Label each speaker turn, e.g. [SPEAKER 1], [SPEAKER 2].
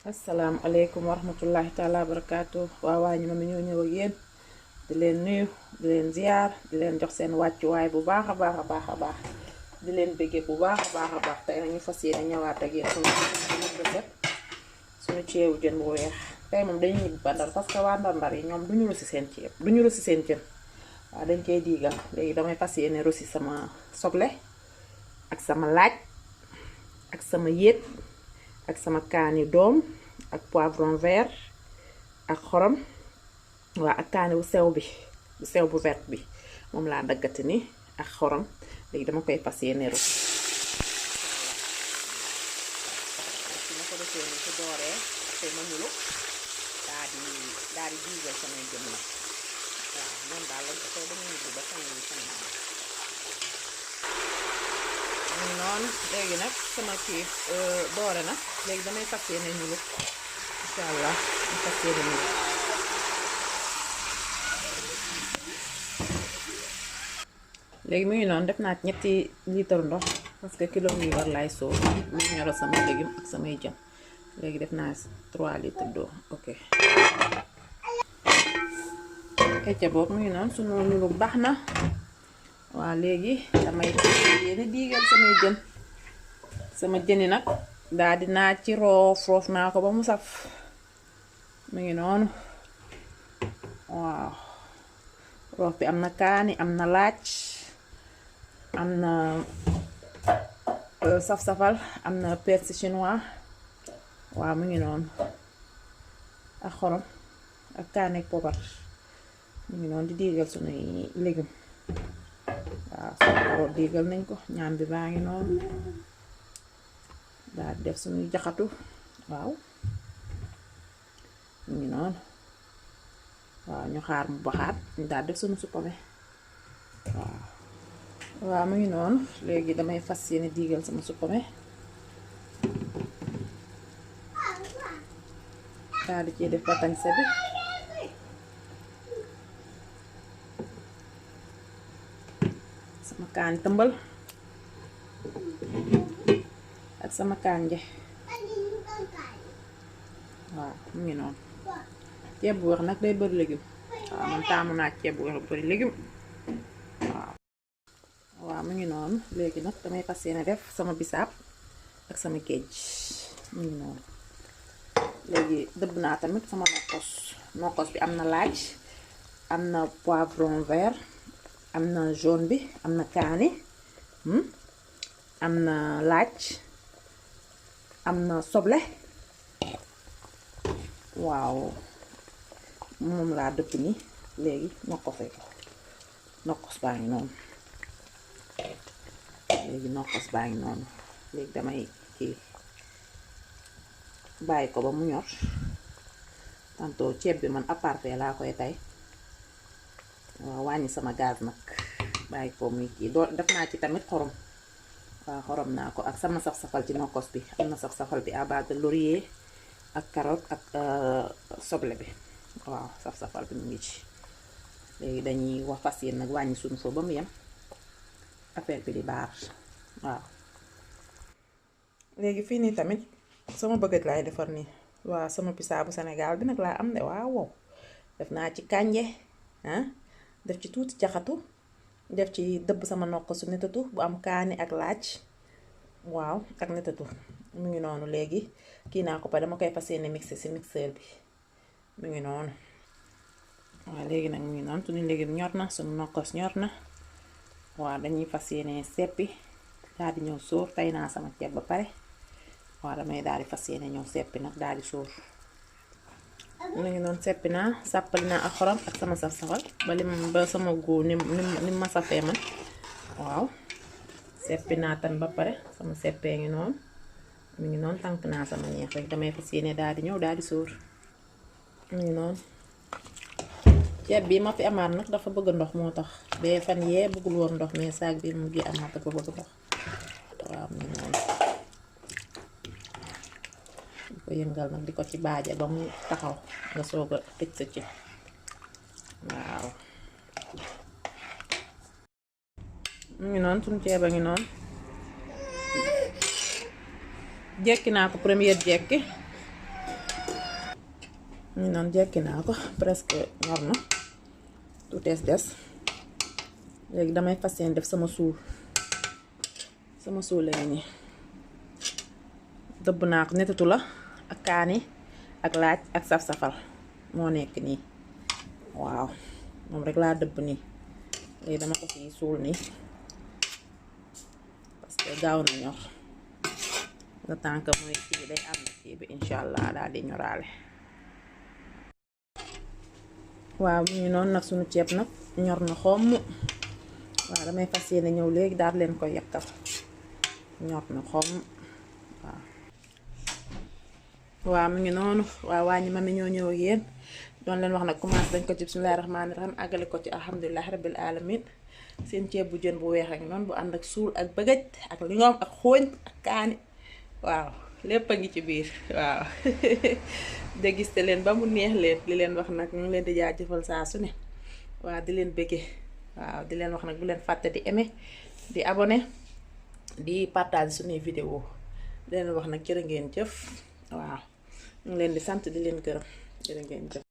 [SPEAKER 1] asalaamaaleykum wa rahmatullahi taala wa barakaatu waa waañu ma mi ñoo ñëw ak yéen di leen nuyu di leen ziar di leen jox seen wàccuwaay bu baax a baax a baax a baax di leen bëggee bu baax a baax a baax tey nañu fas yéene ñëwaat ak yéen suñu ceebu jën bu weex tey moom dañuy ñibbi ba Ndar parce que waa Ndar yi ñoom duñu rosi seen ceeb duñu rosi seen jën waaw dañ koy diigal léegi damay fas yéene rosi sama soble ak sama laaj ak sama yéet ak sama kaani doom ak poivron vert ak xorom waa ak kaani bu sew bu vert bi moom laa daggati ni ak xorom léegi dama koy fas yéene rosi su ma ko defee ni su dooree te ma ñulu daa di diigal samay jën nag waaw noonu daal lañ ko koy dañu ñibbi ba fan noonu léegi nag sama kii doore na léegi damay fas yéene ñulu insha allah ma fas yéene ñulu léegi mu ngi noonu def naa ñetti litre ndox parce que kilo mi war laay soo mu ñoro sama légume ak samay jën léegi def naa 3 litres d'eau ok ecca boobu mu ngi noonu sunu ñulu baax na waaw léegi damay yéene diigal samay jën sama jëni nag daal di naa ci roof naa ko ba mu saf mu ngi noonu waaw roof bi am na kaani am na laaj am na saf-safal am na persil chinois waaw mu ngi noonu ak xorom ak kaani ak poobar mu ngi noonu di diigal sunuy légume waaw suñu karoot diigal nañ ko ñaam bi baa ngi noonu daal def suñuy jaxatu waaw mu ngi noonu waaw ñu xaar mu baxaat ñu daal def suñu suppame waaw mu ngi noonu léegi damay fas yéene diigal sama suppame daal di ciy def batañse bi sama kaan tëmbal ak sama kanje waaw mu ngi noonu ceeb bu weex nag day bari légume waaw man taamu naa ceeb bu weex bu bari légume waaw mu ngi noonu léegi nag damay fas yéene def sama bisaab ak sama géej mu ngi noonu léegi dëbb naa tamit sama nokkos bi am na laaj am na poivron vert am na jaune bi am na kaani am na laaj am na soble waaw moom laa dëpp ni léegi nokkosee ko nokkos baa ngi noonu léegi damay kii bàyyi ko ba mu ñor tantôt ceeb bi man aparté laa koy tey waaw wàññi sama gaz nag bàyyi ko muy kii doo def naa ci tamit xorom waaw xorom naa ko ak sama saf-safal ci nokkos bi am na saf-safal bi à base de laurier ak carotte ak soble bi waaw saf-safal bi mu ngi ci léegi dañuy wax fas yéen nag wàññi suñu fo ba mu yem affaire bi di baar waaw léegi fii nii tamit sama bëggat laay defar nii waaw sama bisaabu Sénégal bi nag laa am de waaw wow def naa ci kànje def ci tuuti jaxatu def ci dëbb sama nokkosu netatu bu am kaani ak laaj waaw ak netatu mu ngi noonu léegi kii naa ko pa dama koy fas yéene mixé ci mixeur bi mu ngi noonu waaw léegi nag mu ngi noonu suñu léegi ñor na suñu nokkos ñor na waaw dañuy fas yéene seppi daal di ñëw sóor tey naa sama ceeb ba pare waaw damay daal di fas yéene ñëw seppi nag daal di sóor mu ngi noonu seppi naa sàppali naa ak xorom ak sama saf-safal ba sama góo ni ma safee man waaw seppi naa tan ba pare sama seppee ngi noonu mu ngi noonu tànk naa sama ñeex rek damay fas yéene daal di ñëw daal di sóor mu ngi noonu ceeb bi ma fi amaat nag dafa bëgg ndox moo tax bee fan yee bëggul woon ndox mais saag bi mu ngi amaat dafa bëgg ndox waaw mu ngi noonu di ko yëngal nag di ko ci baaje ba mu taxaw nga soog a tëj sa ci waaw mu ngi noonu suñu ceeb a ngi noonu jekki naa ko première jekki ñu noonu jekki naa ko presque ñor na tuutees des léegi damay fas yéene def sama suul la nii dëbb naa ko netatu la ak kaani ak laaj ak saf-safal moo nekk nii waaw moom rek laa dëbb nii léegi dama ko ci suul nii parce que gaaw na ñor le temps que mooy kii bi day am na kii bi incha allah daal di ñoraale. waaw mu ngi noonu nag suñu ceeb nag ñor na xomm waaw damay fas yéene ñëw léegi daal leen koy yekkal ñor na xomm waaw mu ngi noonu waaw waa ñi ma mi ñoo ñëw ak yéen doon leen wax nag commencé dañ ko ci bismillaahi rahmaani rahiim àggale ko ci alhamdulilah rabbil alamin seen ceeb bu jën bu weex ak noonu bu ànd ak suul ak bëgëj ak lingoom ak xooñ ak kaani waaw lépp a ngi ci biir waaw dégiste leen ba mu neex leen li leen wax nag ñu ngi leen di jaajëfal saa su ne waaw di leen bëggee waaw di leen wax nag bu leen fàtte di aimer di abonné di partager suñuy vidéo di leen wax nag jërë ngeen jëf waaw ñu ngi leen di sant di leen gërëm jërë ngeen jëf